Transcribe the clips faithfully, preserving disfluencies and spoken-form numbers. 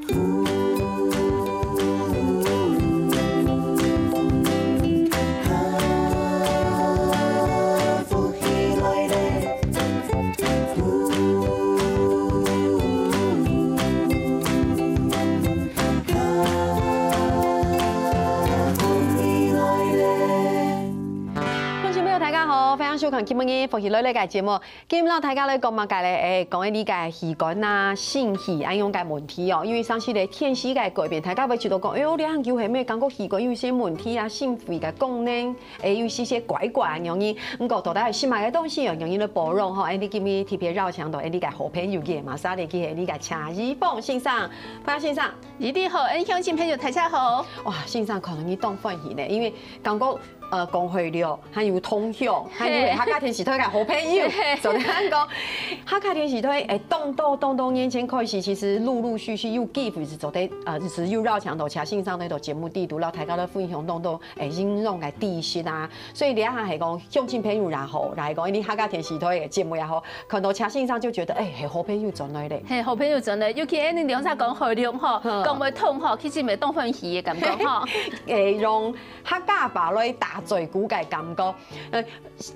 福氣來了。福氣來了。觀眾朋友，大家好，歡迎收看今晡日《福氣來了》个節目。 今晡日摎大家來講麼个咧？誒，講一下這个氣管啊、性氣恁樣个問題哦。因為常時咧天時个改變，大家會覺得講，哎喲，這下久係毋係感覺氣管有一些問題啊，性肺个功能，誒，有一些怪怪恁樣呢。毋過到底係麼个東西哦，恁樣來保養吼，誒，你今晡日特別邀請到，誒，你个好朋友个，嘛係你个，你个謝怡鳳先生，歡迎先生。你好，恩鄉親朋友，大家好。哇，先生看到你當歡喜呢，因為感覺 呃，講會了，還有同鄉，還有客家電視台个好朋友。嘿。所以咱講，客家電視台，誒，當多當多年前開始，其實陸陸續續有機會係做得，呃，係有邀請到謝先生來到節目裡肚，摎大家來分享當多，誒，營養个知識啊。所以這下係講鄉親朋友也好，來講你客家電視台个節目也好，看到謝先生就覺得，誒，係好朋友轉來咧。嘿，好朋友轉來，尤其恁樣兩儕講會了吼，嗯。講會通吼，其實乜當歡喜个感覺吼。誒，用 客家話來打嘴鼓个感覺。呃，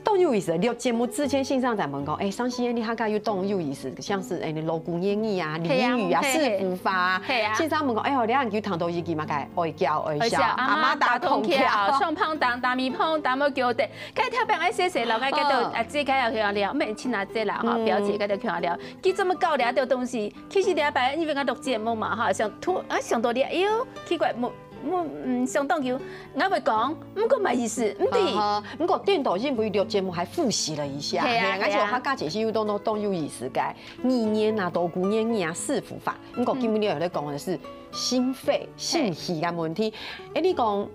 當有意思。錄節目之前，先生在問講，誒，上次你客家有當有意思，像是，誒，你老古言語啊、俚語啊、嘿啊，嘿，嘿。師傅話啊。嘿啊。先生問講，哎喲，你恁久聽到一句嘛，該愛叫愛笑，愛笑，阿媽打通曉，阿媽打通曉。雙棒打、打咪碰、打無叫的，該特別愛謝謝老該个都，哦。啊，這个要聊，毋免親啊這啦，哈，嗯。表姐該都要聊。佢這麼搞了這東西，其實禮拜因為我錄節目嘛，哈，想突，啊，想到了，哎喲，奇怪，無 嗯，嗯，想當久，𠊎會講，毋過麼意思，毋對。啊哈，毋過顛倒因為錄節目還複習了一下，係啊，係啊，係啊。𠊎想客家節目有當多當有意思个，語言啊、老古言語啊、師傅話。毋過今日你有來講个係心肺、心氣个問題。誒，你講，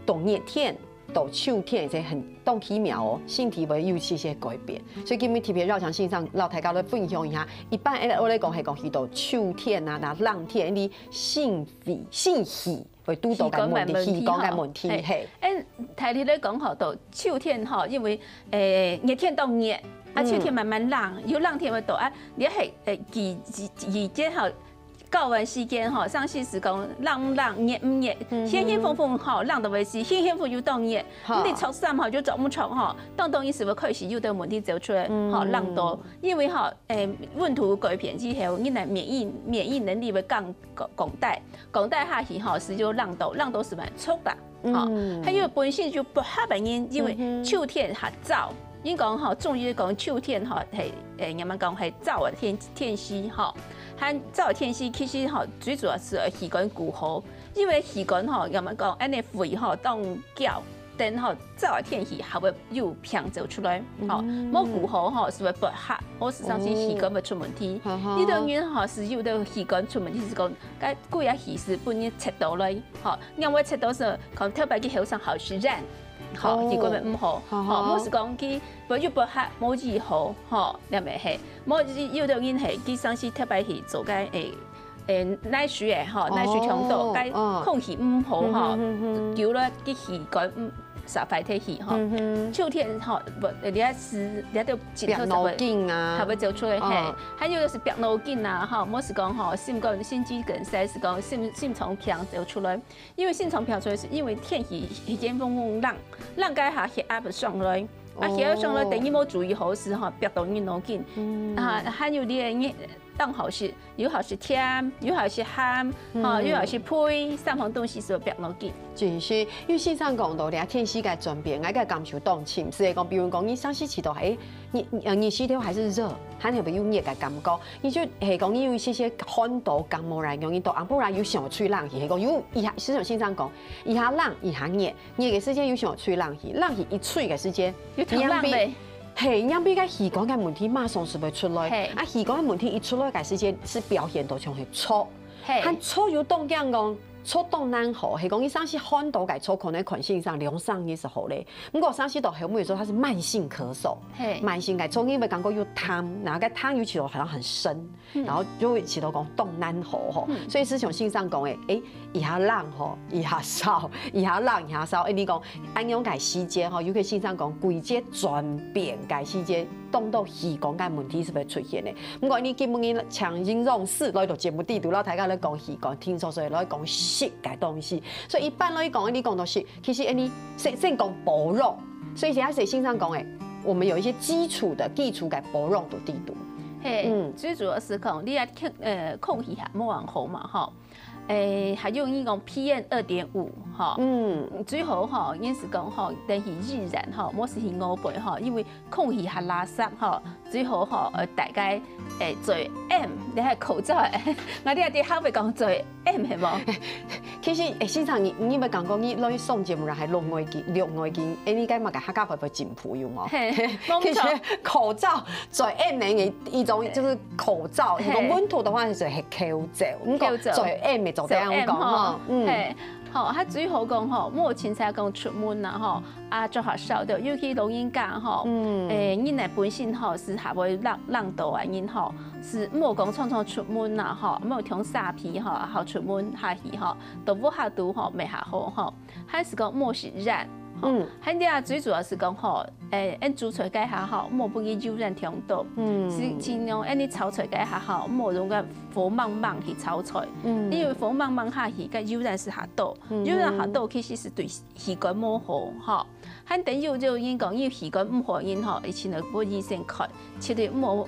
當熱天到秋天，這很當奇妙哦，身體會有一些改變。所以今日特別邀請先生，摎大家來分享一下。一般誒，𠊎來講係講，去到秋天啊，那冷天，你心肺、心氣 會堵到个問題，氣管个問題，氣管个問題，嘿。嘿。嗯，大體來講吼，到秋天吼，因為，誒，熱天當熱，啊，嗯。秋天慢慢冷，有冷天會到啊，你係，誒，季，季，季節吼，交換時間吼，常時係講冷毋冷，熱毋熱，嗯哼。天氣風風吼，冷到會死，天氣風又當熱，好。你著衫吼，就著毋著吼，當當意思會開始有兜問題走出來，嗯。吼，冷到，因為吼，誒，溫度改變之後，你个免疫，免疫能力會降，降，降低。 講大下去吼，係有冷到，冷到係蠻著啦，吼。嗯。還有本身就不合个人，因為，嗯哼。秋天較燥，應講吼，中醫講秋天吼，係，誒，人們講係燥个天，天時吼，還燥个天時，其實吼，最主要係氣管顧好，因為氣管吼，人們講，恁樣肺吼，當叫，等吼，燥个天時還會有病走出來，吼，嗯。無顧好吼，係會發黑，或係甚至氣管會出問題。哦。哈哈。有兜人吼，係有兜氣管出問題，係講，該 佢个氣係分人切到來，吼，仰會切到係，可能頭擺个後生好食煙，吼，哦。結果會毋好，吼，好好。無係講佢會又發黑，無醫好，吼，了無係？無有兜人係，佢常時頭擺去做个，誒，誒，泥水个，吼，哦，泥水沖到，該哦。空氣毋好，吼，嗯哼，嗯哼。久了，佢氣管，嗯，煞壞忒去，吼。嗯哼。秋天，吼，無，這係，這都真好食个。壁腦筋啊。還會走出來，嘿。哦。 還有就係壁腦筋啊，吼，無係講吼，心肝、心肌梗塞，係講心，心臟病走出來。因為心臟病出來係因為天氣，天氣風風冷，冷該下血壓上來，啊，哦。血壓上來，等於無注意好勢吼，壁到你腦筋。嗯。啊，還有你个，你當好食，有好食甜，有好食鹹，吼，嗯。有好食配，三項東西係壁腦筋。真係，因為先生講到這天時个轉變，𠊎个感受當深，係講，比如講，你上時試到，誒， 日，呃，日時頭還係熱，還係會有熱个感覺。你就係講你有一些些寒到感冒啦，容易到暗晡啦，又想吹冷氣，係講有一下，就像先生講，一下冷，一下熱，熱个時間又想吹冷氣，冷氣一吹个時間，又忒冷咧。仰會，嘿，仰會个氣管个問題馬上係會出來。嘿。啊，氣管个問題一出來个時間，係表現到像係燥，嘿。還燥又當驚講，著當難好，係講你常時寒著个著，可能看先生兩三日就好咧。毋過常時到後尾个時節，佢係慢性咳嗽，嘿，慢性个著，你會感覺有痰，然後該痰又去到好像很深，然後就會去到講當難好吼。所以就像先生講个，誒，一下冷吼，一下燒，一下冷一下燒。誒，你講恁樣个時節吼，尤其先生講季節轉變个時節，當多氣管个問題係會出現个。毋過你今晡日請營養師來到節目裡肚，摎大家來講氣管，聽說所以來講食个東西。所以一般來講，你講到食，其實你先先講保養，所以這下先生講誒，我們有一些基礎的基礎个保養个裡肚。嘿，嗯最主要係講你个空呃空氣還無恁好嘛吼。誒，還有你講PM二點五吼，嗯，最好吼，應該係講吼，等於自然吼，莫係去外背吼，因為空氣還垃圾吼，最好吼，呃，大概誒做M，你還口罩誒，𠊎這下在後背講做M係無？其實誒，先生，你你有感覺你來上節目還錄外景，錄外景，誒，你該麼个客家話會進步有無？嘿，冇錯。其實口罩做M呢，一種就是口罩，嘿如果溫度的話就是口罩，毋過口罩做M的做得恁樣講吼，嗯。嘿，吼，佢最好講吼，莫凊彩講出門啦吼，啊，著下燒著，尤其老人家吼，嗯誒，人呢本身吼係還會冷冷著啊，人吼係莫講常常出門啦吼，莫像沙皮吼，好出門下去吼，到屋下肚吼，袂下好吼，還係講莫食煙，吼嗯，還有啊，最主要係講吼，誒，𫣆煮菜該下吼，莫分佢油煙忒多。嗯是盡量，誒，你炒菜該下吼，莫用該火猛猛去炒菜，嗯因為火猛猛下去，該油煙係下多，嗯油煙下多其實係對氣管無好吼。還等有就因講，因為氣管毋好因吼，以前就分醫生看，其實莫，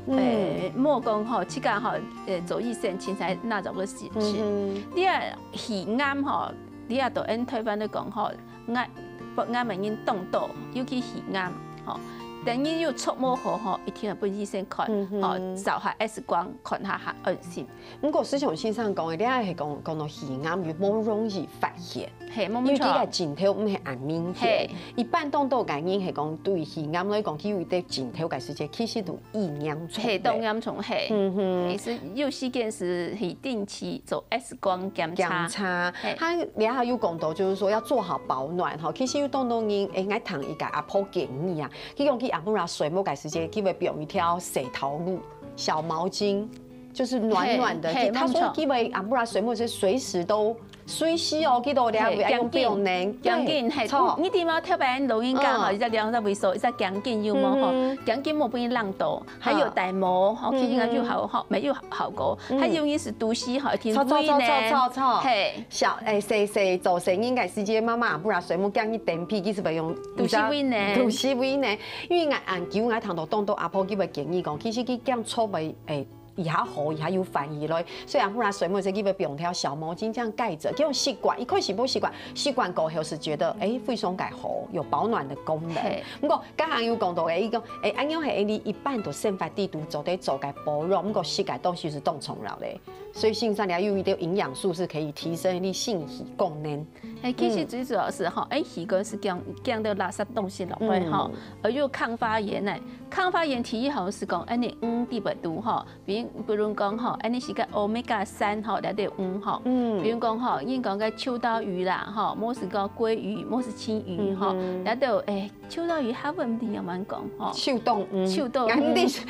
嗯誒，莫講吼，自家吼，誒，做醫生凊彩拿著个事情。嗯你个氣癌吼，你也到𫣆台灣來講吼，癌，發癌个人當多，尤其氣癌吼。等你有著無好吼，一定要分醫生看，嗯哼吼，照下X光看下較安心。毋過，就像先生講个，你也係講講到氣癌，又無容易發現，嘿，無因為佢个錯。症頭毋係恁明顯嘿。一般當多个人係講對氣癌來講，佢有一個症頭个時節，其實都已嚴重。嘿，當嚴重嘿。嗯哼。其實有時間係去定期做X光檢查。檢查嘿，佢這下有講到，就是說要做好保暖吼。其實有當多人，誒，𠊎聽一個阿婆建議啊，佢講佢暗晡夜睡目个時節，佢會放一條洗頭露、小毛巾，就是暖暖的。嘿嘿，他說沒錯。佢會暗晡夜睡目是隨時都，隨時哦，佢都這樣嘿，會用趕緊放呢。趕緊，嘿，對，著。你知無？特別老人家吼，嗯。一隻涼一隻位所，一隻趕緊有無吼？嗯哼。趕緊莫分佢冷著，還有戴帽吼，嗯。其實就好吼，沒有效果。嗯。還有人係肚屎吼，一定著，著，胃呢。著，著，著。嘿。小，誒，細細做細人个時節，媽媽暗晡夜睡目驚佢顛屁，佢係會用肚屎胃呢。肚屎胃呢。因為𠊎恁久，𠊎聽到當多阿婆佢會建議講，其實佢驚著會，誒，一下好，一下又反起來，所以暗晡夜睡目時，佢會放條小毛巾這樣蓋著，這種習慣，一開始不習慣，習慣過後是覺得，誒，非常个好，有保暖的功能。嘿。毋過，剛剛有講到个，一個，誒，恁樣係你一般都生活裡肚做得做个保養，毋過食个東西係當重要的。所以，先生，你還有一點營養素是可以提升你心血功能。哎，其實最主要係吼，哎，氣管係驚驚到垃圾東西落去吼，而又抗發炎呢。抗發炎第一項係講，哎，你黃裡肚吼，比比如講吼，哎，你係个omega三吼，這兜黃吼，嗯比如講吼，人講个秋刀魚啦吼，無係講鮭魚，無係旗魚吼，這兜哎，秋刀魚客話毋知仰般講吼。秋刀魚，秋刀魚𠊎毋知，先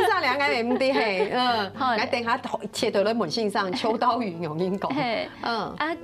生你𠊎毋知嘿，嗯，好𠊎等下切頭來問先生，秋刀魚仰般講，嘿，嗯啊，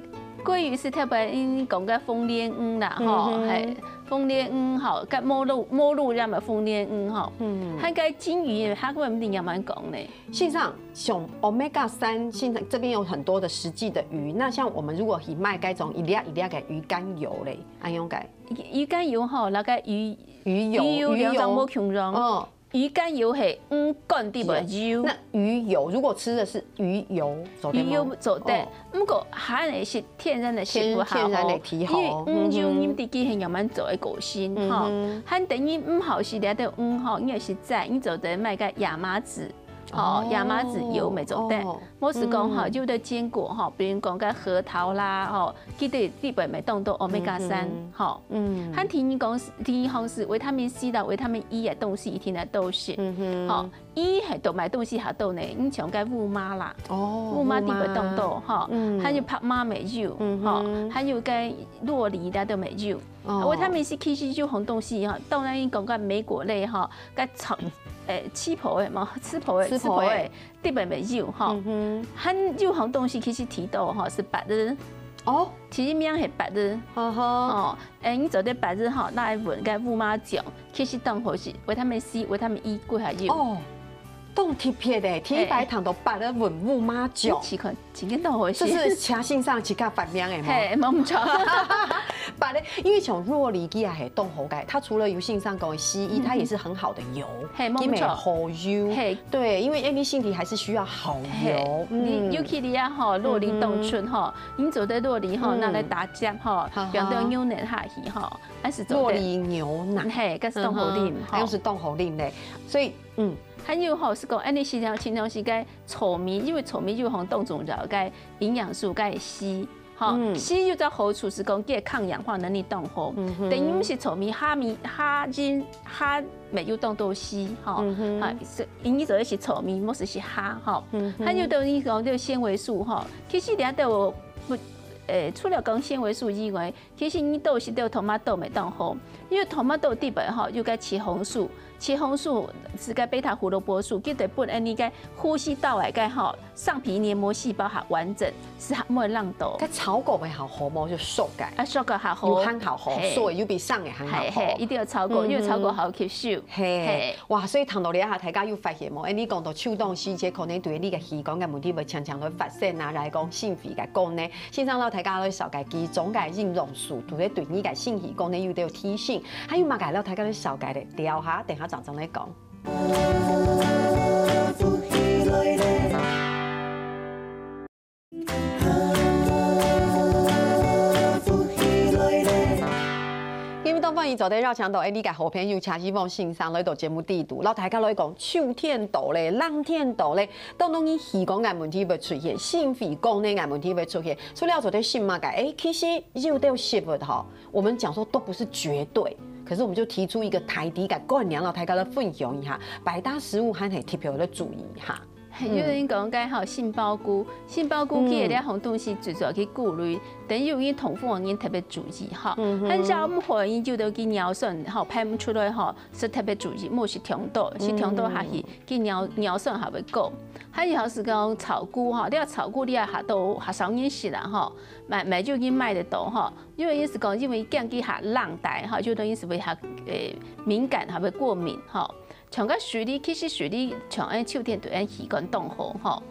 鮭魚係特別因講个紅鰱魚啦吼，嘿，紅鰱魚吼，佮毛鱸毛鱸這樣个紅鰱魚吼，嗯，還有个金魚，客話毋知仰般講呢。先生，像omega三，現在這邊有很多的實際的魚，那像我們如果去買該種一粒一粒个魚肝油嘞，恁樣个，魚魚肝油吼，那個魚魚油，魚油兩種無共樣。嗯，魚肝油係魚肝裡背油。那魚油如果吃的是魚油，做得嗎？魚油做得，哦毋過還係食天然个食物較好，天天然个最好因為魚油你自家係仰般做个過程吼，還等於毋好食這兜魚吼，你係食齋，你做得買个亞麻籽，吼，亞麻籽油乜做得，哦無係講吼，有兜堅果吼，比如講个核桃啦吼，佢兜裡背乜當多omega三吼，嗯，還第二講，第二項係維他命C啦、維他命E个東西，一定愛多食，吼。佢係到買東西下到呢，你像該烏麻啦，哦，烏麻地方當多哈，嗯，還有白麻乜有，嗯哼，哈，還有該洛梨啦都乜有。哦，維他命C其實有好東西哈，當然講个莓果類哈，該草，誒，吃婆个嘛，吃婆个，吃婆个，吃婆个，特別乜有哈。嗯哼，還有好東西其實提到哈，係白日。哦，其實名係白日。哦，誒，你做得白日哈，拿來搵該烏麻醬，其實當好食，維他命C、維他命E都還有。哦，當特別的，第一擺聽到白日搵烏麻醬。你試看，真个當好食。這係請先生自家發明的嗎？嘿，無毋著。白日，因為像洛梨佢也係當好个，它除了有先生講的C E，它也是很好的油，嘿，無毋著。佢乜好油。嘿，對，因為你身體還是需要好油。嘿，你尤其你啊吼，洛梨當出吼，你做得洛梨吼，拿來打汁吼，放到牛奶下去吼，還係做得。洛梨牛奶。嘿，該係當好啉吼。又係當好啉嘞，所以，嗯。 還有吼，係講恁呢時常盡量係該糙米，因為糙米有項當重要个營養素，該硒。吼，硒有隻好處係講，佢个抗氧化能力當好。等於係糙米蝦米蝦仁蝦乜有當多硒，吼，啊，所以你做得係糙米，毋係係蝦，吼。還有等於講這个纖維素，吼，其實這兜不，誒，除了講纖維素以外， 其實你多食兜tomato乜當好，因為tomato底背吼有个茄紅素，茄紅素係个貝塔胡蘿蔔素，佢對分恁呢个呼吸道个个吼上皮黏膜細胞較完整，係較毋會冷到。該炒過會較好無？就熟个。啊，熟个較好。有較好，嘿。所以有比生个較好。嘿，嘿，一定要炒過，因為炒過好吸收。嘿，嘿。哇，所以聽到這下，大家有發現無？哎，你講到秋冬時節，可能對你个氣管个問題會常常會發生啊，來講心肺个功能。 先生摎大家來紹介幾種个營養素，都會對你个身體功能有兜提醒，還有麼个摎大家來紹介个？聊下，等下正正來講。今日當歡迎做得邀請到，哎，你个好朋友車希望先生來到節目底肚，摎大家來講，秋天到咧，冷天到咧， 當然你氣管个問題會出現，心肺功能个問題會出現。除了做得食麼个，哎，其實有兜食物吼，我們講說都不是絕對，可是我們就提出一個大體个觀念，摎大家來分享一下，百搭食物還係特別來注意一下。嘿，有人講該吼杏鮑菇，杏鮑菇佢个兩項東西最主要去顧慮，等於有人痛風个人特別注意吼。嗯哼。還有毋好个人有兜佢尿酸吼排毋出來吼， 係特別注意，莫食忒多，食忒多下去，佢尿，尿酸還會高。還有係講草菇吼，你看草菇你也下到較少人食啦吼，買，買就已經買得到吼。有个人係講，因為驚佢較冷帶吼，有个人係會較，誒，敏感，還會過敏吼。像个水梨，其實水梨像恁秋天對恁氣管當好吼。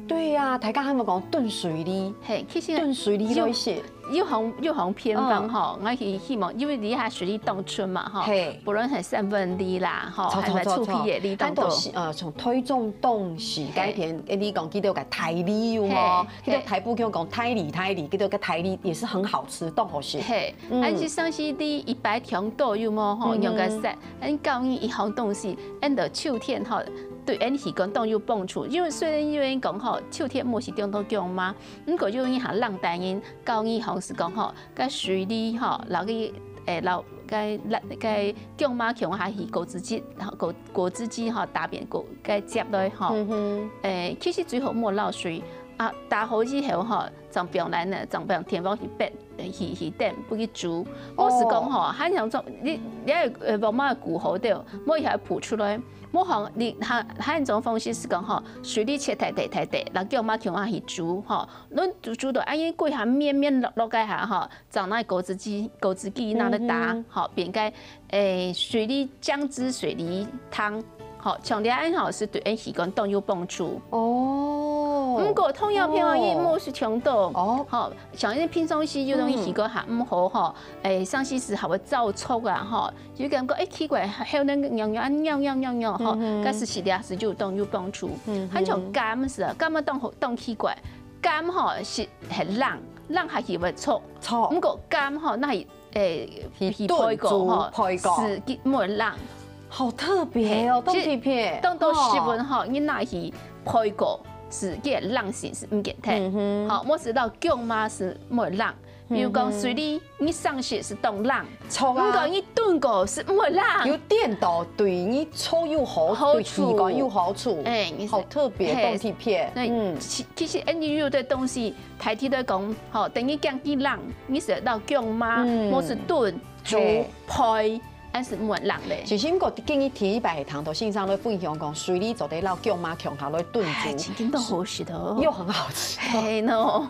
對呀，大家還有講燉水梨，嘿，其實燉水梨都會食。 有項，有項偏方吼，𠊎係希望，因為這下水梨當出嘛吼，嘿。不論係三文梨啦吼，著，還有樹皮个梨當多。著，著，著。呃，像台中東勢該片，誒，你講佢兜个大梨有無？嘿，佢兜大埔腔講大梨，大梨，佢兜个大梨也是很好吃，當好食。嘿，嗯。但是像是梨一擺忒多有無吼，嗯哼。用个色，恁教你一項東西，恁到秋天吼，對恁氣管當有幫助。因為雖然有人講吼，秋天莫食當多薑嫲，毋過有人還冷帶人 教你好係講吼，該水梨吼，摎佢，誒，摎該，該薑嫲共下去果汁機，果，果汁機吼，打扁果，該接落吼。嗯哼。誒，其實最好莫落水啊，打好以後吼，正放來呢，正放電鍋去煏，去，去等，分佢煮。哦。莫係講吼，還想做，你，你愛，呃，慢慢个顧好兜，莫一下浮出來，莫好，你還，還有一種方式係講吼，水梨切大塊大塊，摎薑嫲共下去煮吼， 恁煮，煮到恁樣，過下綿綿落，落該下吼，正拿果汁機，果汁機拿來打，嗯哼。吼，變个，誒，水梨，薑汁水梨湯，吼，像這樣吼，係對恁氣管當有幫助。哦。毋過糖尿病个人，哦。莫食忒多。哦。吼，像恁平常時有當時氣管還毋好吼，嗯。誒，像係還會燥促啊，吼，就感覺，誒，奇怪，喉嗹瘙瘙，瘙瘙，吼，嗯哼。該係食這係就當有幫助。嗯哼。還像柑係啊，柑啊當好，當奇怪。 柑吼係，係冷，冷下去會燥。燥。毋過柑吼，若係，誒，去去焙過吼，燉煮焙過。係佢毋會冷。好特別哦，嘿，當特別。當多食物吼，哦。你若去焙過，係佢个冷性係毋見忒。嗯哼。吼，無食到薑嫲係毋會冷。比如講水梨，你生食係當冷，著啊。毋過你燉過係毋會冷。有顛倒對你著有好，好處。對氣管有好處。哎，你係，好特別，嘿，當特別。對，嗯。其，其實恁樣个東西，大體來講，吼，等於講佢冷，你係摎薑嫲，嗯。無係燉、煮、嘿。烰， 還係毋會冷咧。其實毋過，今日第一擺係聽到先生來分享講，水梨做得摎薑嫲共下來燉煮，哎，真正都好食哦。又很好吃。嘿喏。啊，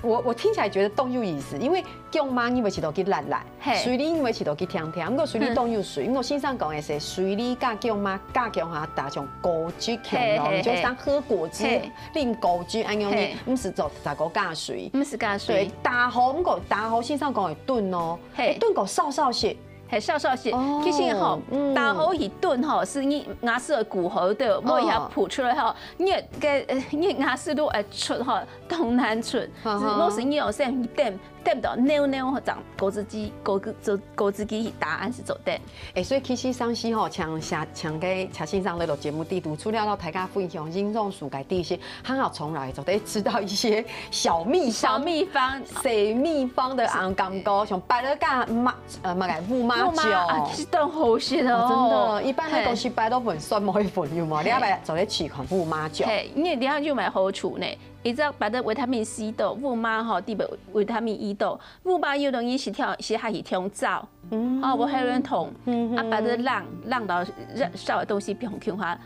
我，我聽起來覺得當有意思，因為薑嫲你會食到佢辣辣，嘿。水梨你會食到佢甜甜，毋過水梨當有水，嗯。毋過先生講个係水梨佮薑嫲加共下打成果汁共下，嘿，嘿，你就像喝果汁、嘿。啉果汁恁樣，嘿。毋係做，做个加水。毋係加水。對，打好，毋過打好先生講會燉哦，嘿。會燉過燒燒食。 係燒燒食。哦，其實吼，嗯。打好去燉吼，係你牙齒會顧好个，無一下吐出來吼，哦。你个，呃，你牙齒都會出吼，當難出。哈哈。係，無係你用手去掂，掂到扭扭，正果汁機，果汁，果汁機去打，還係做得。欸，所以其實上次吼，請，請个，請先生來到節目裡肚，除了摎大家分享營養素个知識，還好從來做得知道一些小秘方。小秘方。小秘方个，啊，感覺，像擺了个嘛， 呃，麼个烏麻醬。烏麻啊，其實當好食哦。哦，真的，一般來講，嘿。係擺到份酸梅粉，有無？嘿。你愛擺做得試看烏麻醬。嘿，因為你愛有麼个好處呢？一隻擺到維他命C多，烏麻吼，裡背維他命E多，烏麻有容易係跳，係下去跳燥，嗯。哦，無遐樣痛，嗯哼。啊，擺到冷，冷到燒个東西，放空下，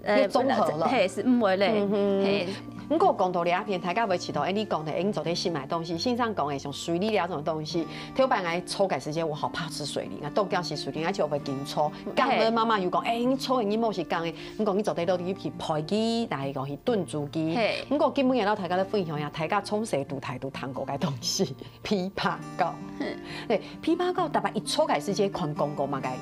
呃，又綜合了。嘿，係毋會咧，嗯哼。嘿。毋過講到這片，大家會知道，欸，你講个，欸，你做得食麼个東西，先生講个像水梨這種東西，頭擺𠊎初个時間，我好怕吃水梨，啊，當驚食水梨，而且會緊抽。嘿。講了媽媽又講，欸，你抽个，你莫食講个，毋過你做得落去去烰佢，抑係講去燉煮佢。嘿。毋過今晡日摎大家來分享一下，大家從細到大都聽過个東西。 枇杷膏。嗯。對，枇杷膏逐擺一抽開始，這款廣告嘛，該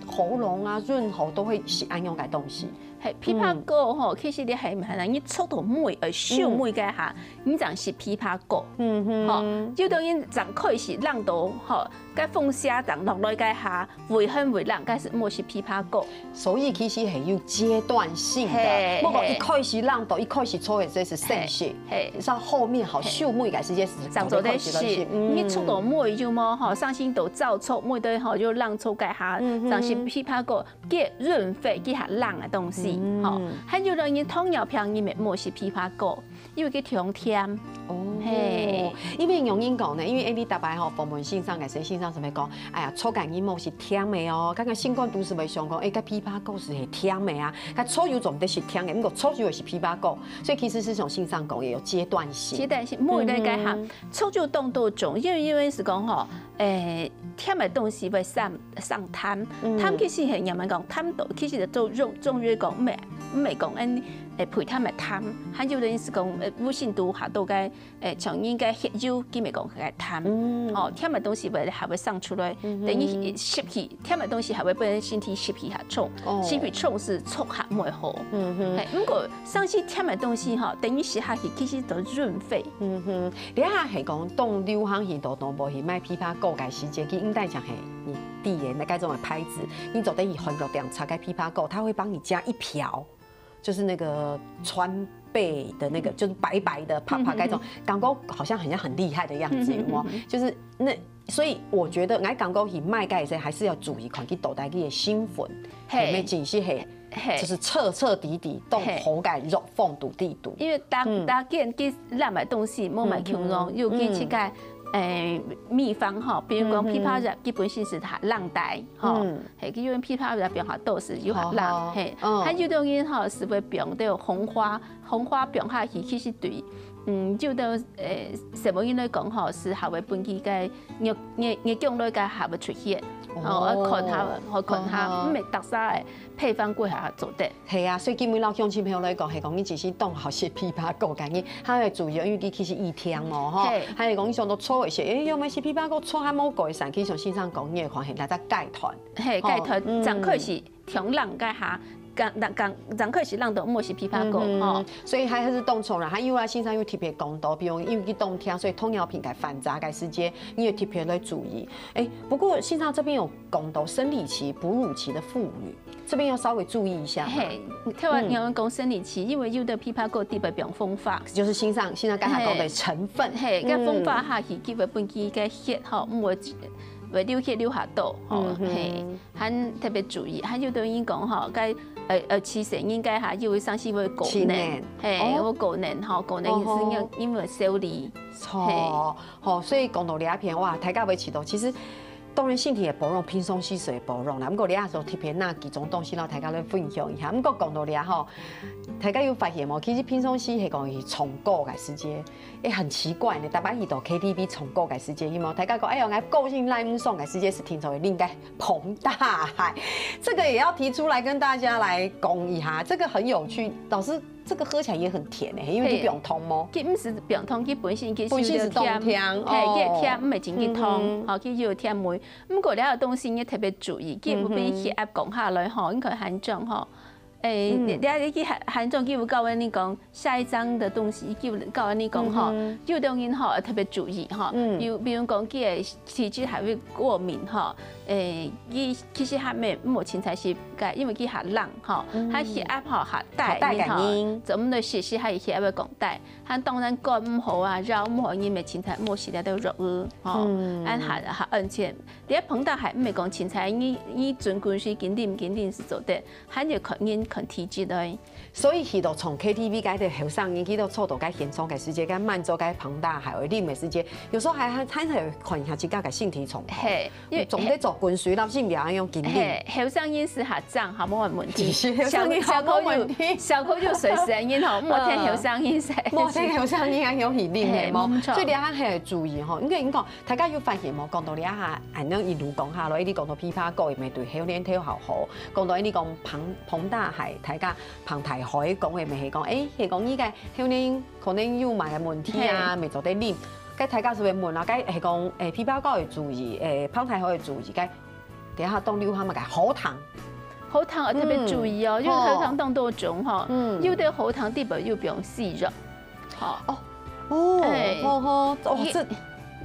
喉嚨啊、潤喉都會係恁樣个東西。嘿，枇杷膏吼，嗯。其實你係毋係啦，你抽到尾，呃，手尾該下，嗯。你正食枇杷膏。嗯哼。吼，有兜人正開始冷到，吼，該風邪正落來該下，會寒會冷，該係莫食枇杷膏。 所以其實係有階段性的，嘿，莫講一開始冷到，嘿。一開始抽个時節係生食，嘿，嘿。係後面好，嘿。手尾个時節係正做得食。正做得食，嗯。你抽到尾就無吼，傷心到燥抽，尾對吼就冷抽該下，嗯哼。正係枇杷膏，佢潤肺，佢較冷个東西，嗯。吼。還有人糖尿病，你乜莫食枇杷膏。 因為佢忒甜。哦，嘿。因為有人講呢，因為𠊎等逐擺吼訪問先生个時，先生就會講，哎呀，抽菸你莫食甜个哦，剛剛心肝肚係會想講，哎，該枇杷膏係甜个啊，該抽油做毋得食甜个，毋過抽油也係枇杷膏，所以其實係像先生講，也有階段性。階段性，每一個該下，嗯哼。抽油當多種，因為因為係講吼，誒，甜个東西會上上貪，嗯。貪其實係人們講貪到，其實就中中醫講，毋係毋係講，嗯，誒，配甜个貪，還有个人係講，誒，無形度下到該 誒，像人个血油，佢乜講个貪，嗯。哦，甜个東西會還會生出來，嗯哼。等於濕氣，甜个東西還會分身體濕氣較重，哦。濕氣重係促下毋會好。嗯哼。嘿，毋過生食甜个東西吼，等於食下去其實都潤肺。嗯哼，這下係講當流行去到當無去賣枇杷膏个時節，佢毋單淨係你店个該種个牌子，你做得去韓國店查个枇杷膏，他會幫你加一瓢。 就是那個川貝的那個，就是白白的，啪啪該種，嗯哼。感覺好像很像很厲害的樣子，嗯哼，有沒有？嗯哼。就是那，所以我覺得，𠊎感覺去買該些還是要注意看，去倒來佢个成分，嘿。有沒有真實係，嘿。就是徹徹底底，當好个藥放肚裡肚。因為大，嗯。大家佢濫个東西，莫買共樣，嗯哼。尤其這個，嗯。誒，秘方吼，比如講，嗯哼。枇杷葉，佢本身係較冷帶，吼。嗯。 嘿，佢用枇杷葉放下肚係有較冷，好，好。嘿，嗯。還有種人吼，係會放到紅花，紅花放下去，其實對，嗯，有兜，誒，細妹人來講吼，係還會分佢个月，月，月經來个還會出血，哦，哦，愛看下，好看下，嗯，嗯。毋係逐儕个配方過下做得。係啊，所以今晡日摎鄉親朋友來講，係講你只係當好食枇杷膏个，你還會注意，因為佢其實易甜哦，吼。嘿。還有講你想到搓一些，誒，有沒有食枇杷膏搓還無改善，其實像先生講，你會發現那在戒斷。 嘿，吼，該團，嗯。正開始天冷該下，剛、剛、剛開始人都毋好食枇杷膏，嗯哼。吼。所以還是當重要。還有啊，先生有特別講到，比如因為佢當痛，所以糖尿病个患者个時節，你要特別來注意。哎，不過先生這邊有講到生理期、哺乳期的婦女，這邊要稍微注意一下嘛。嘿，頭先有人講生理期，因為有个枇杷膏特別放風化。就是先生、先生剛才講的成分。嘿，該風化下去，基本分佢个血吼，毋會、會流血流較多吼，嗯哼。嘿。 還特別注意，還有个人講吼，該呃呃，其實應該還有个傷心會過敏，過敏。嘿，哦。會過敏吼，過敏是因、哦吼。因為燒慮。錯，嘿。吼，所以講到這一片，哇，大家會知道，其實當然身體个保養，平常時个保養啦。毋過這下就特別拿幾種東西摎大家來分享一下。毋過講到這吼，大家有發現無？其實平常時係講佢唱歌个時節， 哎，很奇怪呢，大家去到K T V唱歌个時節，有無？大家講，哎喲，𠊎高興來毋爽个時節，係聽著會啉个膨大海。這個也要提出來跟大家來講一下，這個很有趣。老師，這個喝起來也很甜欸，因為佢，嘿，放糖無？佢毋係放糖，佢本身佢本身係當甜，係有點甜，嘿，佢个甜毋係真个糖，嗯哼。吼，佢有甜味。毋過這個東西你特別注意，佢有分血壓降下來吼，你看還重吼。 誒，嗯。你、你、你去還、還總佢有教你講下一張的東西，佢有教你講吼，嗯哼。有个人吼特別注意吼，嗯。有比如講佢个體質還會過敏吼，誒，佢其實還無、無清彩係該，因為佢較冷吼，嗯。佢血壓吼較低，較低个人吼，人。做毋得食，食佢血壓會降低。 還當然肝毋好啊，腰毋好，你乜清彩莫食了都藥物，吼，嗯。恁還、還安全。你膨大海毋係講清彩，你、你準滾水緊啉緊啉係做得，還要看人看體質个。所以去到唱K T V，該兜後生人去到坐到該現場个時節，該滿桌該膨大海，會啉个時節，有時候還、還、還要看一下自家个身體狀況。嘿， 因為總得做滾水摎飲料恁樣緊啉。嘿，後生人係較正，較無問題。其實後生人較無問題。小、小可有、小可有歲數个人吼，莫聽後生人說。莫聽後生人恁樣去啉，嘿，係無？無錯。所以這下還愛注意吼，因為你講，大家有發現無？講到這下，恁樣一路講下來，一直講到枇杷膏，也毋係對口腔頭好好，講到一直講膨、膨大海，大家膨大海，講个乜係講，誒，係講你个口腔可能有麼个問題啊，嘿。乜做得啉。 該大家係會問啊，該係講，誒，枇杷膏愛注意，誒，膨大海愛注意，該等下當流行麼个喉糖。喉糖愛特別注意哦，嗯，因為喉糖當多種吼，嗯。有个喉糖裡背有放硒藥，吼。哦，哦，哎。吼吼，哦，這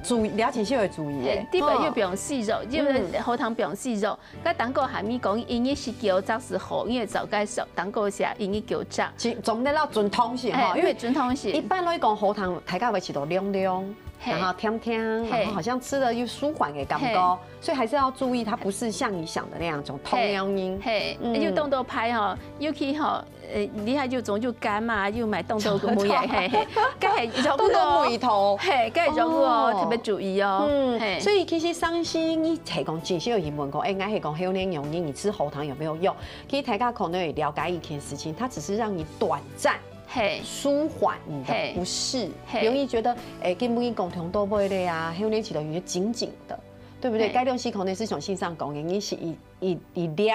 注意，了解就會注意耶。嘿，裡背有放硒藥，有个喉糖放硒藥， 該當過下面講，一日食九隻係好，因為照該說，當過寫一日九隻。其、總得摎準糖食吼，哎，因為準糖食。一般來講，喉糖大家會食到涼涼，嘿。然後甜甜，嘿。然後好像吃了又舒緩的感覺，嘿。所以還是要注意，它不是像你想的那樣種糖尿病。嘿，嗯。有當多派吼，尤其吼， 呃，你看又腫又乾嘛，又買當多个物件，嘿，嘿，該係藥物哦。當多味道。嘿，該係藥物哦，哦。特別注意哦。嗯，嘿。所以其實上次你係講，真係有人問講，哎，𠊎係講口腔炎，你吃喉糖有沒有用？其實大家可能也了解一件事情，它只是讓你短暫嘿。舒緩你的不適，嘿。嘿。容易覺得，哎，根本講痛到尾了啊，口腔其實有些緊緊的，對不對？嘿。該東西可能係像先生講的，你係一、一、一粒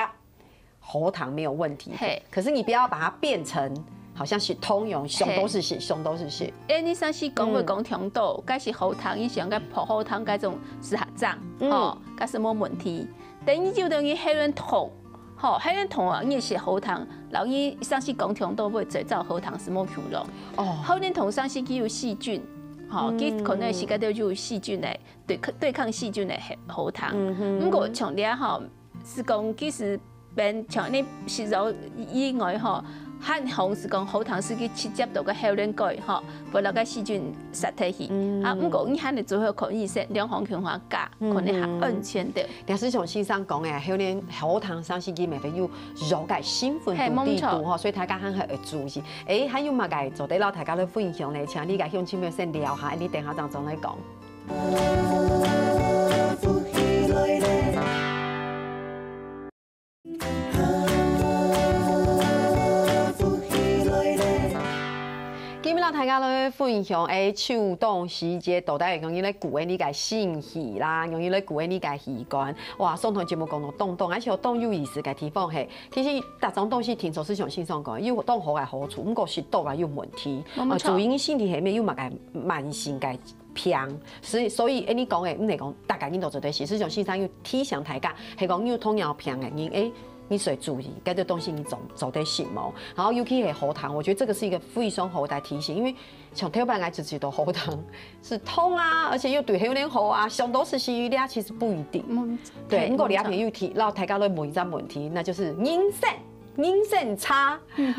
喉糖沒有問題，嘿。可是你不要把它變成好像係糖尿，上多係硒，嘿。上多係硒。哎，你上次講會講痛到，嗯。該係喉糖，你想該薄喉糖該種係較正，嗯。吼，該係無問題。等於有个人喉嗹痛，吼，喉嗹痛啊，你食喉糖，然後你上次講痛到會製造喉糖係無共樣。哦。喉嗹痛上次佢有細菌，吼，嗯。佢可能係該兜有細菌个，對、對抗細菌个喉、喉糖。嗯哼。毋過像你啊，吼， 係講其實變像你食藥以外吼，還好係講喉糖係去直接到个喉嗹蓋吼，會摎个細菌殺忒去。嗯。啊，毋過你還係最好看醫生，兩項共下加，嗯。可能較安全點。但係像先生講个，喉嗹、喉糖上次佢乜會有藥个成分在裡肚吼，嘿，無錯。所以大家還係愛注意。誒，還有麼个做得摎大家來分享呢？請你个鄉親朋友先尞下，你等下正轉來講。 今晡日摎大家來分享，誒，秋冬時節到底會仰般來顧𠊎俚个身體啦，仰般來顧𠊎俚个器官。哇，上段節目講到當多，而且當有意思个地方係，其實逐種東西聽說係像先生講，有當好个好處，毋過適度啊有問題。無錯。呃，注意你身體下面有麼个慢性个 病。所以，所以，誒，你講个，毋係講大家人都做得食，係像先生有提醒大家，係講有糖尿病个人，誒，你需要注意，該个東西你做做得食無？然後尤其係喉糖，我覺得這個是一個非常好的提醒，因為像頭擺𠊎就知道喉糖係痛啊，而且又對喉嚨喉啊，想到係西瓜，其實不一定。嗯，對，嘿不過你阿朋友提，然後大家都問一個問題，那就是人參，人參茶。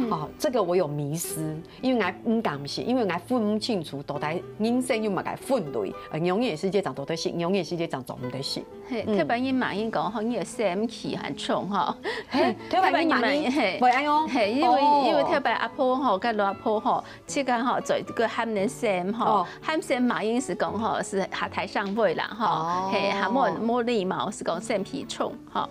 哦，這個我有迷思，因為𠊎毋敢食，因為𠊎分毋清楚到底人參有麼个分類，呃，牛眼世界長到底係，牛眼世界長做毋得食。嘿，特別人罵人講吼，你个生氣很重吼。嘿，特別人罵人嘿，會按呢哦。嘿，因為哦因為特別阿婆吼，佮老阿婆吼，這個吼做一個喊人參吼哦，喊參罵人是講吼，是下台上位啦吼，哦嘿，還無無禮貌，是講生氣重吼。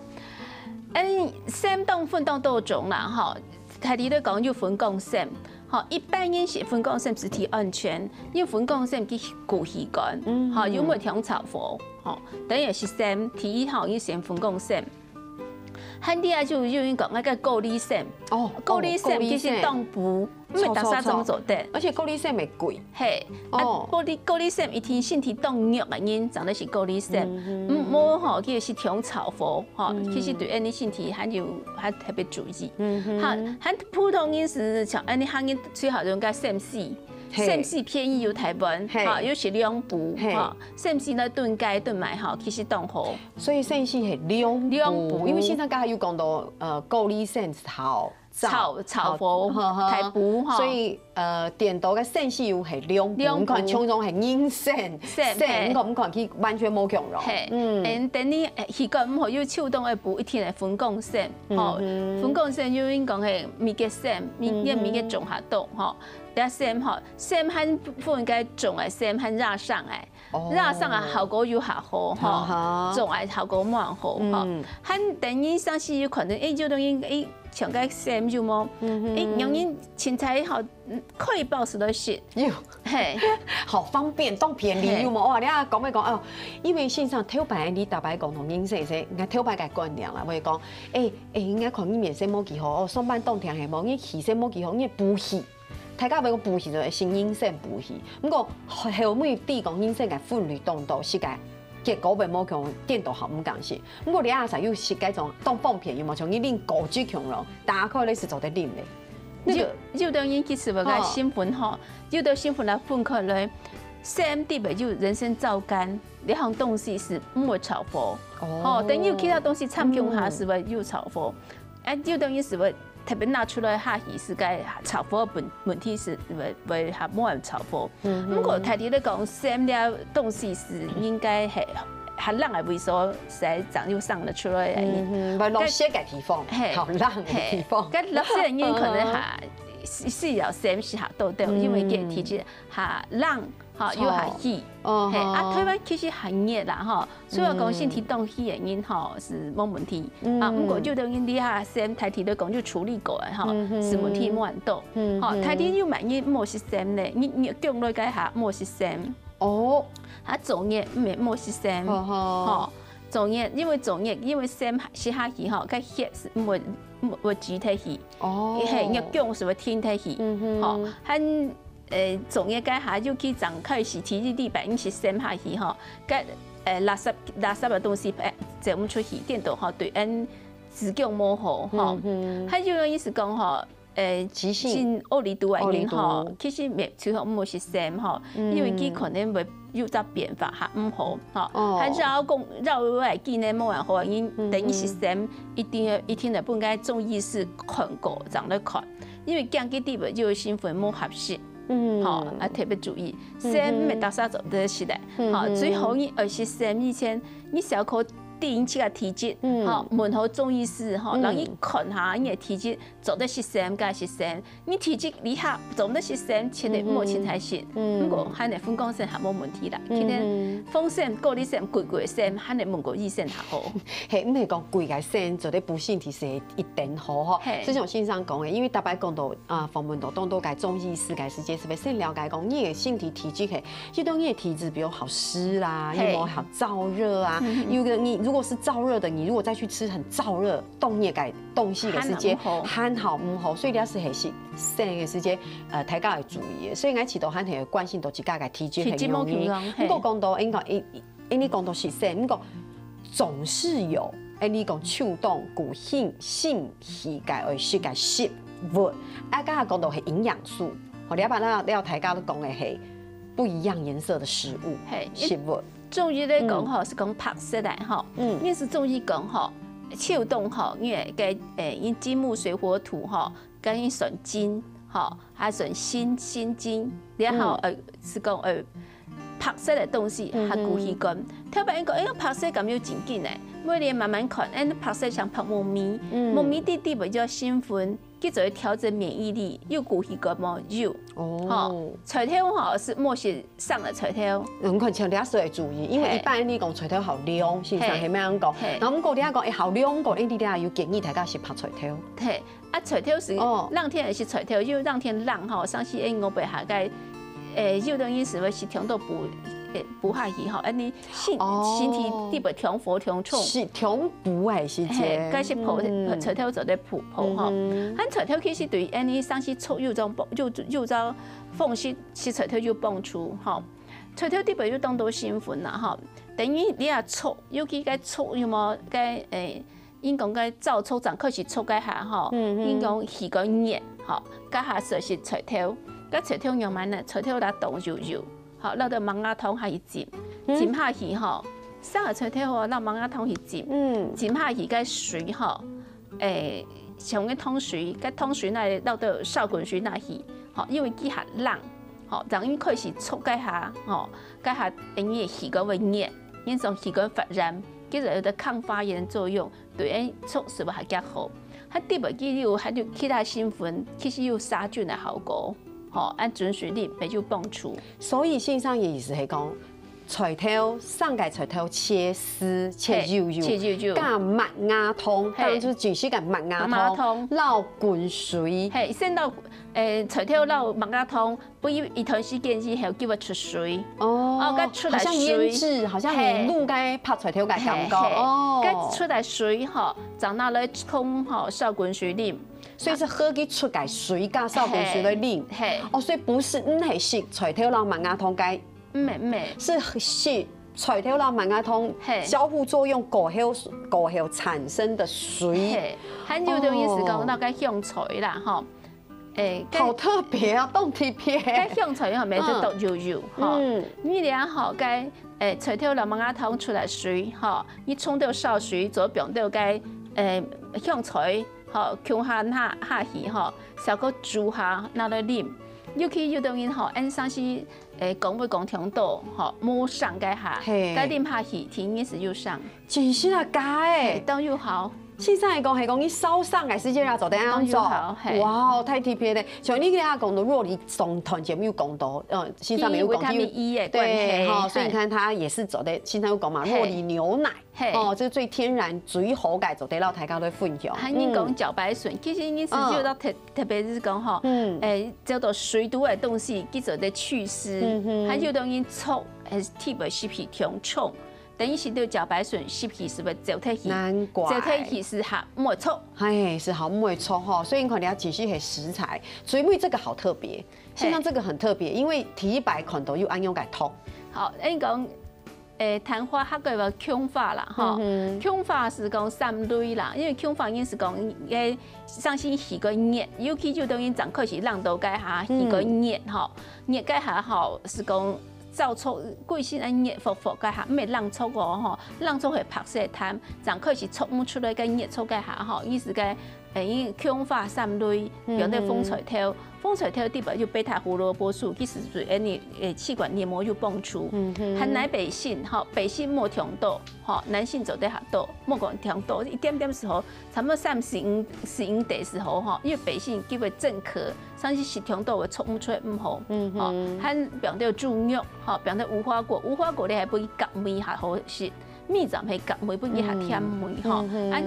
嗯，參當分當多種啦吼，大體來講有分公參，吼，一般人食分公參係提安全，因為分公參佢顧氣管，嗯吼，有無聽炒火，吼，等於係參，第一吼，佢先分公參。還第二就有人講那個高麗參，哦，高麗參其實當補，毋係大家總做得。而且高麗參會貴。嘿，哦啊，高麗高麗參一定身體當弱个人，正得食高麗參。嗯，無吼，佢係聽炒火吼，其實對恁呢身體還有還特別注意。嗯哼哈，還普通人係像恁呢，客人最好用个參絲，嘿參絲便宜又大本，嘿哈，又係涼補，嘿哈，參絲呢燉雞燉賣哈，其實當好。所以參絲係涼補，涼補因為先生剛才有講到，呃，高麗參炒燥炒炒火呵呵大補哈所以呃，顛倒个參絲又係涼補，涼補你看像種係人參，參參，你看你看佢完全無共樣。嘿，嗯，嗯，等你呃氣管毋好，有秋冬个補一定係分公參，吼，嗯哼分公參有人講係美國參，美嗯哼因美國種較多吼，這參吼，參還分該種个參還野生个。哦野生个效果有較好吼，哈哈種个效果無恁好吼嗯。還等於上次有可能，誒，有等於誒，像該參有無？嗯哼誒，有人凊彩吼，嗯，可以包食落食，喲，嘿，好方便，當便利，嘿有無？哇，你啊講咩講哦？因為先生頭擺你大擺講同人生生，應該頭擺个觀念啦，會講，誒誒，應該看你面色無幾好，哦，上班當天係無，你氣色無幾好，你補氣。大家會講補氣就係先人參補氣，毋過後尾知講人參个分類當多，食个結果會無共顛倒好毋敢食。毋過你阿儕有食該種當方便，有無？像你啉果汁共樣，打開來係做得啉个。那個有有等於其實我个哦新聞吼，有的新聞來分開來，三 D 有人參皂苷，這項東西係毋會炒火，哦吼，等於其他東西摻共下嗯係會有炒火，哎，有等於係會特別拿出來下去，係該炒火本問題係會會還無人炒火。嗯毋過大體來講，三 D 東西係應該係寒冷个位所，實在長又生得出來个。嗯哼，會落雪个地方，嘿好冷个地方。該落雪个人可能下需需要三 D 下多多，因為佢體質下冷，哈，又下氣。哦嘿，啊，吼台灣其實還熱啦，吼，雖然講身體當虛个人吼係無問題，嗯啊，毋過就等於你下三 D大體來講就處理過个吼，嗯哼係問題無恁多。嗯哼吼，大體有蠻熱無食三呢，你你降落該下無食三，哦，啊，燥熱毋係無食三，吼吼吼，燥熱因為燥熱因為三食下去吼，該血係毋會毋會積忒去。哦，嘿，你降係會停忒去，嗯哼吼，還呃，燥熱該下，尤其正開始第一禮拜，你食三下去吼，該呃垃圾垃圾个東西呃走毋出去，顛倒吼對𫣆子宮無好吼。嗯哼還有个意思講吼，呃，急性進奧利都个人奧利都吼，其實袂最好毋好食三吼，因為佢可能會有隻變化，還毋好吼。哦還繞講繞來見呢無恁好，因等於食三，一定要一定要分該中醫師看過，正來看。 因為驚佢底背就有成分無合適，嗯吼，啊特別注意，三毋係大家做得食个，吼，最好你愛食三以前，你小可定一下體質，嗯吼，問好中醫師，吼，嗯讓佢看下你个體質做得食三，該食三，你體質厲害做得食三，千萬毋好凊彩食，嗯毋過還係分公司還無問題啦，嗯今天風險、高麗參、貴貴參，還係問過醫生較好。嘿，毋係講貴个參做得補身體係一定好吼。嘿就像先生講个，因為大家講到啊，訪問到當多个中醫師个時節，係毋係先了解講你个身體體質係，有當你个體質比較好濕啦，嘿有無好燥熱啊？有个你如果是燥熱的，你如果再去吃很燥熱、凍熱个東西个時節，還好毋好還好毋好，所以你要是係食生个時節，呃，大家要注意个。所以𠊎試著還係關心到自家个體質體質無很容易。共樣嘿毋過講到應該一 因為講到食生，毋過總是有哎，你講秋冬固性性氣个愛食个食物，啊，剛才講到係營養素，吼，你阿爸那了大家都講个係不一樣顏色的食物，係，食物。中醫來講吼，是講白色个吼，嗯，因為是中醫講吼，秋冬吼，因為个，誒，因金木水火土吼，跟因算金吼，還算辛辛金，然後呃，是講呃，白色个東西，嗯哼，還固氣感。頭擺因講，哎，白色感覺真緊呢，尾仔慢慢看，哎，白色像白木耳，嗯，木耳裡底本就有成分， 佢就會調整免疫力，有固氣感無？有。哦，吼，菜頭吼係無食生个菜頭。嗯，看像這係愛注意，因為一般你講菜頭較涼，先生係恁樣講。係。然後毋過你講，哎，較涼个，哎，你這有建議大家食白菜頭。係，啊，菜頭係，哦，冷天係食菜頭，因為冷天冷吼，像係𠊎背下个，誒，有兜人係會食忒多補，誒，補下去吼，恁樣身，哦，身體裡背忒火忒重。係忒補个時節。係，該係補，嗯，菜頭做得補。 補吼。嗯哼。啊，菜頭其實對𠊎俚生食粥有種幫，有，有種方式食菜頭有幫助吼。菜頭裡背有當多成分啦吼。等於你啊粥，尤其該粥有無？該，誒，因講該燥粥，正開始粥該下吼，嗯哼，因講氣管熱吼，該下食食菜頭，該菜頭仰般呢？菜頭拿當幼幼， 吼，落到麥芽糖下去浸，嗯，浸下去吼，生个菜頭吼，落麥芽糖去浸，嗯，浸下去該水吼，誒，像个湯水，該湯水那落到燒滾水那去，吼，因為佢較冷，吼，正因開始粥該下，吼，該下因為氣管會熱，因種氣管發炎，其實有得抗發炎作用，對，誒，粥係會較好。還裡背佢有，還有其他成分，其實有殺菌个效果，吼，恁準水啉，乜有幫助。 所以先生个意思係講，菜頭，生个菜頭切絲，切幼幼，係，切幼幼。加麥芽糖，係，當然就係緊時个麥芽糖，麥芽糖。摎滾水。係，先摎，誒，菜頭摎麥芽糖，分佢一段時間以後，佢會出水。哦，哦，該出來水。好像醃製，好像你滷該白菜頭个感覺。係，係。哦。該出來水吼，正拿來沖吼，燒滾水啉。所以係喝佢出个水，加燒滾水來啉。係，係。哦，所以毋係，毋係食菜頭摎麥芽糖該 毋係，毋係。係食菜頭摎麥芽糖，係，交互作用過後，過後產生个水。係，還有个意思講，哦，該个香菜啦，吼。誒，該好特別啊，當特別。該香菜吼，乜就當幼幼，吼。嗯。你這吼，該，誒，菜頭摎麥芽糖出來水，吼，你沖到燒水，再放到該，誒，香菜，吼，共下下，下去，吼，燒个煮下，拿來啉。尤其有兜人吼，恁生食 誒，講會講忒多，吼，無生該下，係，該啉下去，天然係有生。真係啊，假个？係，當有效。先生係講，係講你燒傷个時節啊，做得恁樣做。當有效，係。哇，太特別了。像你剛剛講到，若你上段節目有講到，呃，先生有講到，佢維他命E个關係，對，吼，所以你看佢也係做得，先生有講嘛，係，若梨牛奶， 係。哦，這最天然、最好个，做得摎大家來分享。還有人講茭白筍，嗯，其實𠊎係有到特，嗯，特別係講吼，嗯，誒，叫做水毒个東西，佢做得祛濕，嗯哼，還有兜人燥，誒，特別濕氣忒重，等於係對茭白筍濕氣係毋係走忒去？難怪。走忒去係較毋會燥。係，係較毋會燥吼，所以你看你要解析係食材，所以因為這個好特別，係，先生這個很特別，因為第一擺看到有恁樣个湯。好，恁講 誒，罈花客語話芎花啦，吼。嗯哼。芎花係講三類啦，因為芎花𠊎係講，誒，上身氣管熱，尤其有兜人正開始冷到該下，嗯，氣管熱吼，熱該下吼，係講燥燥，歸身恁熱伏伏該下，毋係冷燥哦，吼，冷燥係白色个湯，正開始燥毋出來个熱燥該下吼，意思个 誒，因為芎花三類，嗯哼，比如講紅菜頭，紅菜頭裡背有貝塔胡蘿蔔素，其實對𠊎俚，誒，氣管黏膜有幫助。嗯哼。還有白蘆，吼，白蘆莫忒多，吼，男性做得較多，莫講忒多，一點點時候，差不多三十五、十五度時候，吼，因為白蘆佢會鎮咳，像係食忒多會啜毋出來毋好，嗯哼，吼，還有比如講豬肉，吼，比如講無花果，無花果你還分佢合味較好食。 蜜饞係合味，分佢較甜味吼，嗯哼，嗯哼，啊，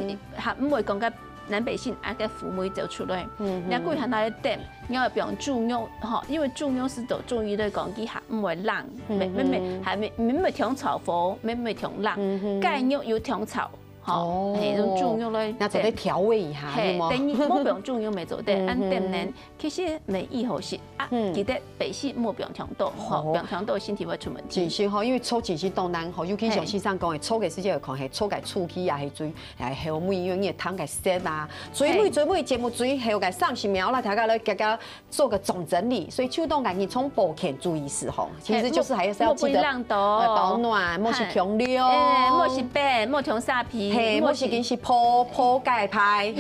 較毋會講該南北杏啊，該苦味走出來。嗯哼，若歸下來點，你愛放豬肉吼，因為豬肉係做中醫來講，佢較毋會冷，嗯哼，乜，乜，乜，還乜，乜，乜忒燥火，乜，乜忒冷。嗯哼，雞肉有忒燥，吼，哦。嘿，用豬肉來，那做得調味一下，嘿，有無？等於莫放豬肉乜做得，嗯哼。恁點呢，其實乜已好食啊，嗯。記得白食莫放忒多，吼，哦。放忒多身體會出問題。真係吼，因為炒真係當難吼，尤其像先生講个，嘿。炒个時節有可能係炒个出去啊，係最，係後尾，因為你个湯个色啊，最尾，嘿。最尾節目最後个三十秒啦，大家來夾夾 做個總整理，所以秋冬感冒從保健注意事項，其實就是還是要記得，嘿，莫，莫，莫冷凍，呃，保暖，莫食強涼，嘿，莫食冰，莫忒沙皮，嘿，莫食，莫食緊食破，破戒派。尤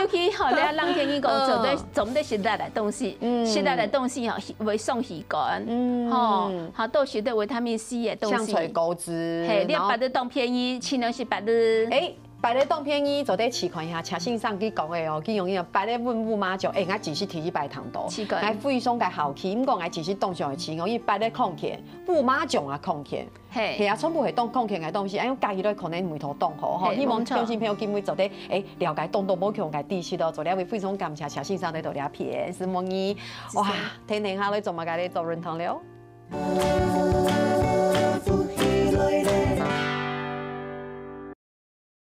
其，尤其吼，你冷天氣講，嗯。做得，做毋得食辣个東西，嗯。食辣个東西吼，會傷氣管，嗯。吼，好多食得維他命C个東西。像水果汁，嘿，你个然後芭樂當便宜，盡量食芭樂。欸， 芭樂當便宜，做得試看一下，謝先生佢講个哦，佢用个芭樂搵烏麻醬，欸，𠊎真係第一擺聽到。試看。𠊎非常个好奇，毋過𠊎真係當想去試哦，因為芭樂康健，烏麻醬也康健。嘿。係啊，全部係當康健个東西，哎喲，加起來可能味道當好吼。嘿，希望聽眾朋友今晡日做得，欸，了解當多無共个知識哦，做了會非常感謝謝先生來到這片，承蒙你。哇，天天下來做麼个來做運動了？